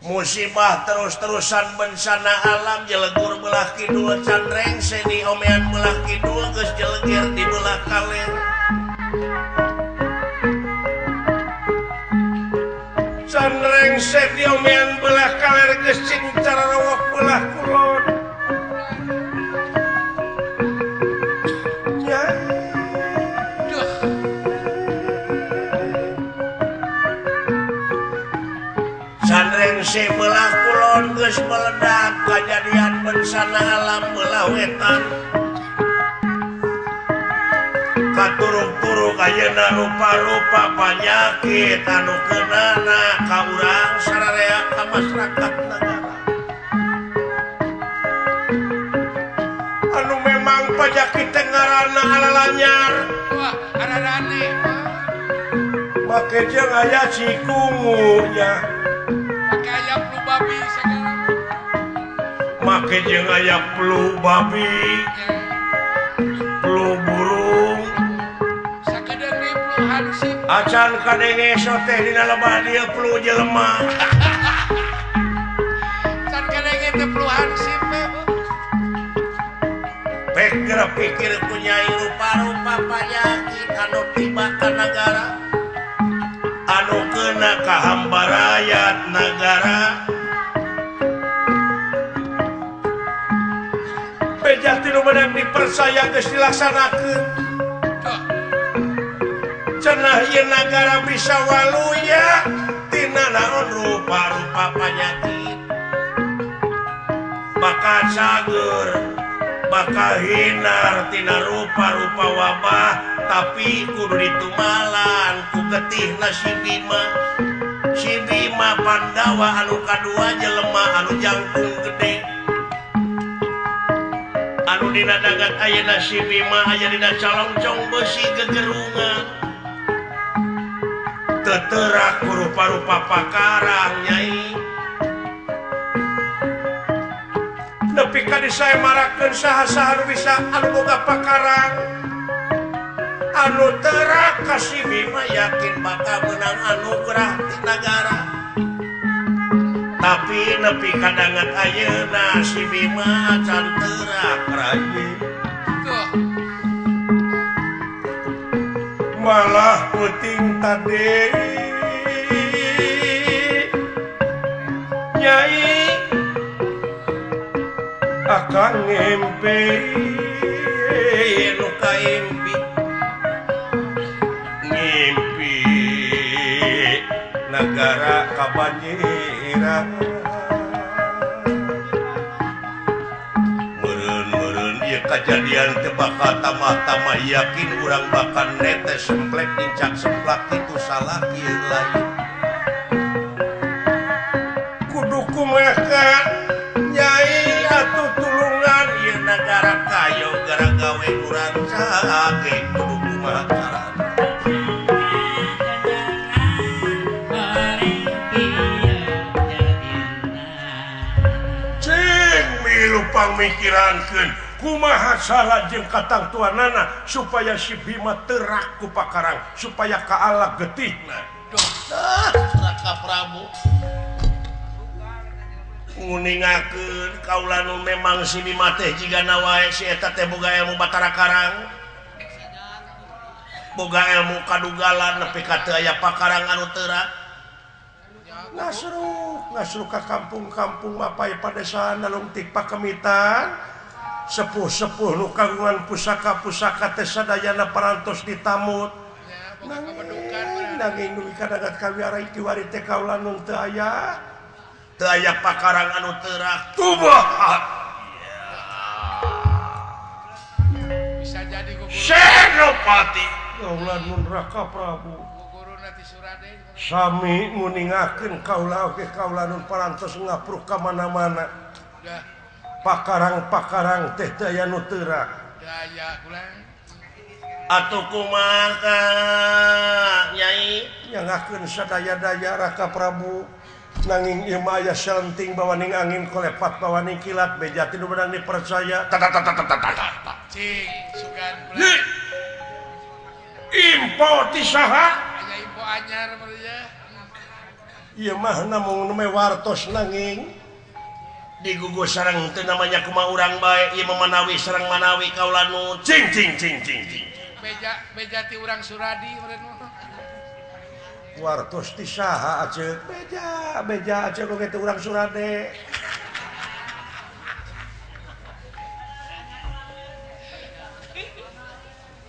Musibah terus-terusan bencana alam jelegur belah kidul can rengse di omean belah kidul geus jeleger di belah kaler. Can rengse di omean belah kaler geus cing cararowok belah kulon. Rengse belah kulon geus meledak kajadian bencana alam belah wetan. Katuruk-turuk ayeuna rupa-rupa panyakit anu keunana ka urang sararea ka masyarakat nagara. Anu memang panyakit teh ngaranna alalanyar. Wah, ararane. Make jeung aya cikungunya. Make jeung aya flu babi, flu burung, sakedeung deui flu hansip. Acan kadenge sote dina lebah dieu flu jelema. Can kadenge teh flu hansip we. Pek geura pikir ku nyai rupa-rupa panyakit anu tiba ka nagara, anu keuna ka hambarayat nagara. Beja ti nu meunang dipercaya geus dilaksanakeun. Cenah ieu nagara bisa waluya tina naon rupa-rupa panyakit. Bakal cager, bakal hinar tina rupa-rupa wabah, tapi kudu ditumalan ku getihna si Bima. Si Bima Pandawa anu kadua jelema anu jangkung gede. Anu dina dagat ayeuna si Bima aya dina calongcong beusi gegerungan. Teu teurak ku rupa-rupa pakarang nyai. Nepi ka disaemarakeun saha-saha nu bisa anu boga pakarang. Anu teurak ka si Bima yakin bakal meunang anugerah ti nagara. Tapi nepi kadangan ayeuna si Bima can teurak rayi. Malah puting tadi nyai akan ngimpi nu kaimpi ngimpi nagara kabanjiran. Meureun-meureun ieu kajadian teh bakal tambah-tambah yakin urang bakal netes semplek nincak semplak kitu salah ieu lain. Kudu kumaha nyai atuh tulungan ieu nagara kayo gara gawe urang saha ge kudu kumaha carana. Pangmikirankeun kumaha salah jeung katangtuanana supaya si Bima terak ku pakarang supaya kaala getihna. Duh, Raka Prabu nguningakeun kaula nu memang si Bima teh jigana wae si eta teh boga ilmu Batara Karang, boga ilmu kadugalan nepi ka teu aya pakarang anu teurak. Ngasruk ka kampung-kampung mapai padesaan nalungtik pakemitan sepuh-sepuh nu kagungan pusaka-pusaka teh sadayana parantos ditamut. Nanging dugi ka dagat kawiara kiwari teh kaula nu teu aya pakarang anu teurak tubahat. Bisa jadi guru Senopati kaula nun Raka Prabu sami nguningakeun kaula oge kaula nun parantos ngapruk ka mana-mana. Pakarang-pakarang teh teu aya nu teurak. Atuh kumaha nyai nyangakeun sadaya-daya Raka Prabu nanging ieu mah aya selenting bawaning angin kolepat bawaning kilat beja ti nu meunang dipercaya. Cing sugan Impo ti saha? Aya impo anyar meureun. Ieu mah namung nu wartos nanging digugu sareng teu namanya kumaha urang bae ieu mah manawi sareng manawi kaula nu cing cing cing cing cing. Beja beja ti urang Suradi meureun mah. Wartos ti saha aceuk? Beja beja aceuk oge ti urang Surade.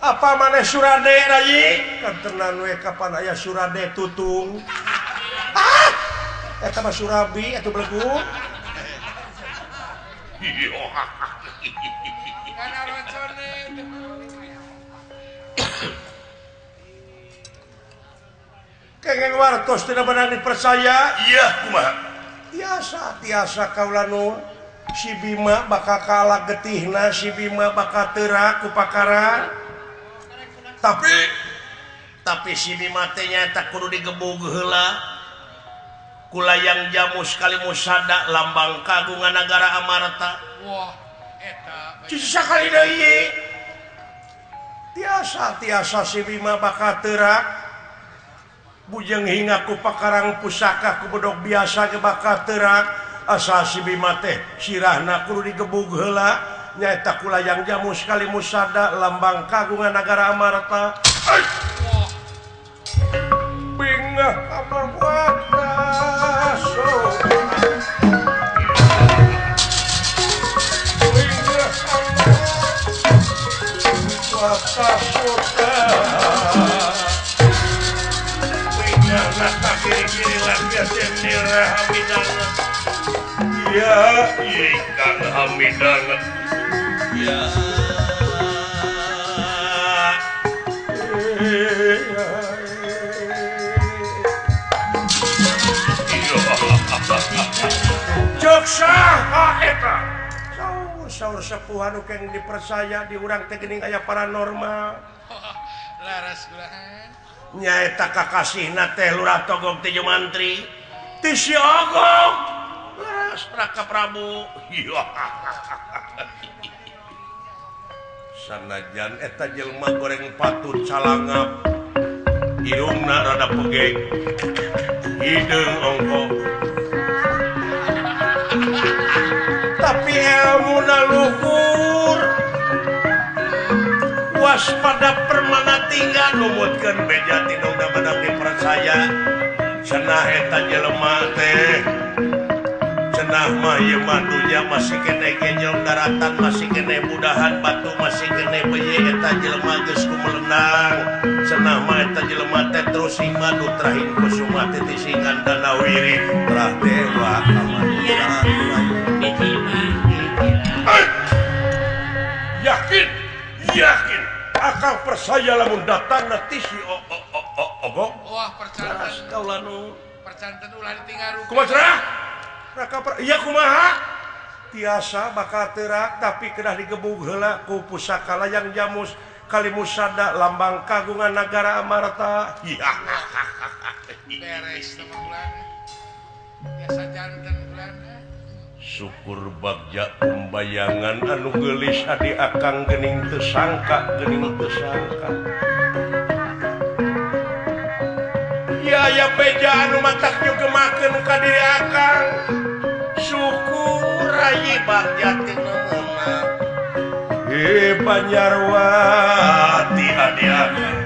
Apa maneh Surade rayi? Kantenan we kapan aya Surade tutung. Ah! Eta mah Surabi atuh belegu. Kana rocone. Kengeng wartos tidak benar dipercaya. Iya kumaha? Tiasa tiasa kaula nu si Bima bakal kalah getihna, si Bima bakal teurak ku pakara. Tapi si Bima teh nyaeta kudu digebug heula. Kulayang jamus kali musada lambang kagungan nagara Amarta. Wah, eta. Sakali deui. Tiasa tiasa si Bima bakal teurak. Bujeng hinga ku pakarang pusaka ku bedog biasa ge bakal teurak. Asa si Bima teh sirahna kudu digebug heula nyaeta kulayang jamus kali musada lambang kagungan nagara Amarta. Wah. Bingah amarwata. Ya, ikan hamidangan. Ya. Cek saha eta? Saur sepuhan nu keng dipercaya di urang teh geuning aya paranormal. Laras kulahan. Nyaeta kakasihna teh Lurah Togog teh Mantri. Ti si Ogog. Laras Raka Prabu. Sanajan eta jelema goreng patut calangap. Irungna rada pegek. Hideung ongko. Tapi ilmuna luhur. Waspada permana tinggal numutkeun beja tinu bener dipercaya. Cenah eta jelema teh. Cenah mah ieu mah dunya masih keneh gejong daratan masih keneh budahan batu masih keneh beye eta jelema geus kumelenang. Cenah mah eta jelema teh terus imadu trahing kusuma teh tisingan danawiri trah dewa Yakin yakin akang percaya lamun datang nanti si ogog. Wah percanten kaula nu percanten ulah ditinggal. Kumaha cerah? Raka iya kumaha? Tiasa bakal teurak tapi kedah digebug heula ku pusaka layang jamus kali musada lambang kagungan nagara Amarta. Iya. Beres sama kula. Biasa janten kula. Syukur bagja pembayangan anu geulis adi akang geuning teu sangka geuning teu sangka. Ya aya beja anu matak nyugemakeun ka diri akang. Syukur ayi bagja teu meunang. He Banjarwati adi akang.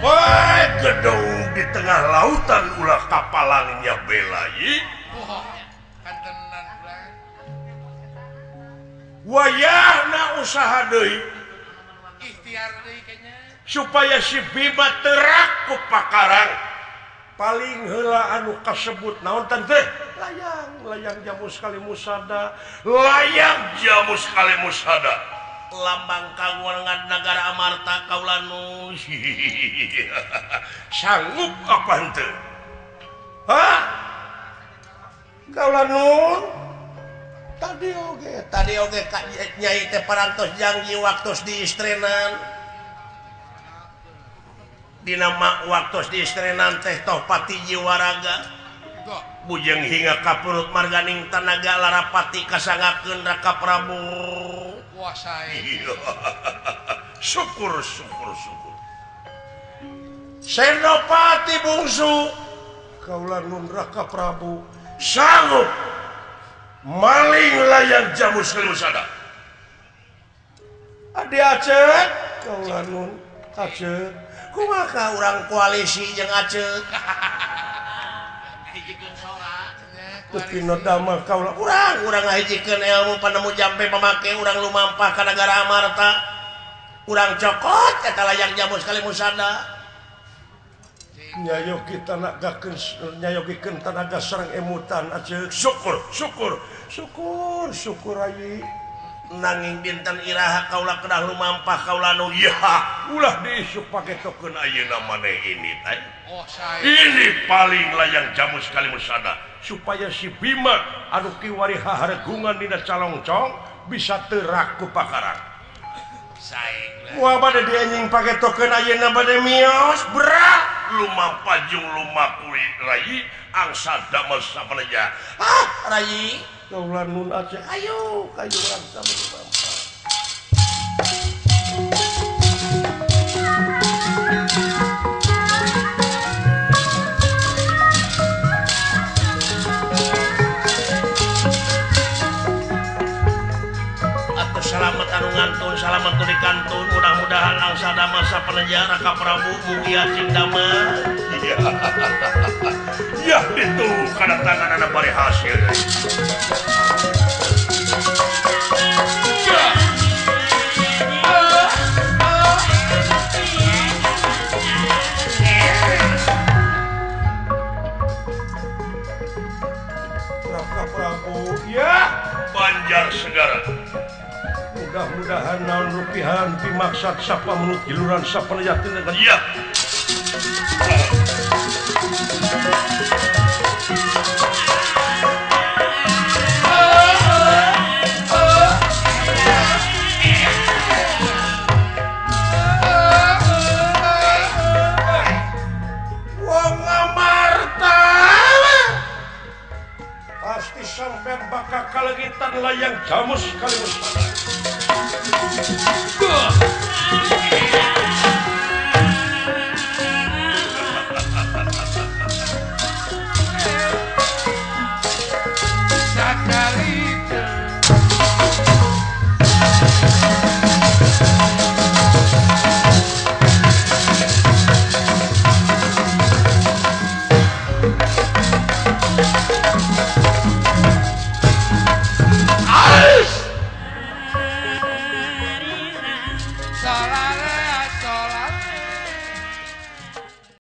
Woi gedung di tengah lautan ulah kapalangnya belayi. Wayahna usaha deui. Ikhtiar deui kayaknya. Supaya si Bima terak ku pakarang. Paling heula anu kasebut naon teh? Layang, layang jamus kali musada, layang jamus kali musada. Lambang kagungan nagara Amarta kaula nu. Sanggup apa henteu? Hah? Kaula nun? Tadi oge ka nyai teh parantos janji waktos di istrenan. Dina waktos di istrenan teh toh pati jiwaraga. Bujeng hingga kapurut marganing tanaga larapati kasangakeun Raka Prabu. Wah sae. Syukur syukur syukur. Senopati bungsu kaula nun Raka Prabu sanggup maling layang jamus kalimusada. Adi Aceh kaula nun Aceh kumaha urang koalisi jeung Aceh. Teu damel kaula urang ngahijikeun ilmu panemu jampe pamake urang lumampah ka nagara Amarta. Urang cokot eta layang jamus kalimusada. Nyayogi tanagakeun nyayogikeun tanaga sareng emutan Aceh. Syukur syukur syukur syukur ayi. Nanging dinten iraha kaula kedah lumampah kaula nu ya ulah diisuk paketokeun ayeuna maneh ini teh. Oh, sae. Ini paling layang jamus kalimusada supaya si Bima anu kiwari haharegungan dina calongcong bisa terak ku pakarang. Sae. Moal bade dienying paketokeun ayeuna bade mios berat lumampah jeung lumaku rayi angsa damel sapeneja. Ah, rayi kaula nun Aceh ayo kayu urang sami lumampah. Atuh salamet anu ngantun salamet nu dikantun mudah-mudahan angsa damel sapeneja Raka Prabu mugia cing damel. Ya itu kedatangan anak bari hasil. Raka Prabu ya Banjar Segara. Mudah-mudahan naon rupihan pimaksad sapa menut giluran sapeneja teu ya. Wong Amarta pasti sampean bakal kalegitan layang jamus kalimusada. Salah.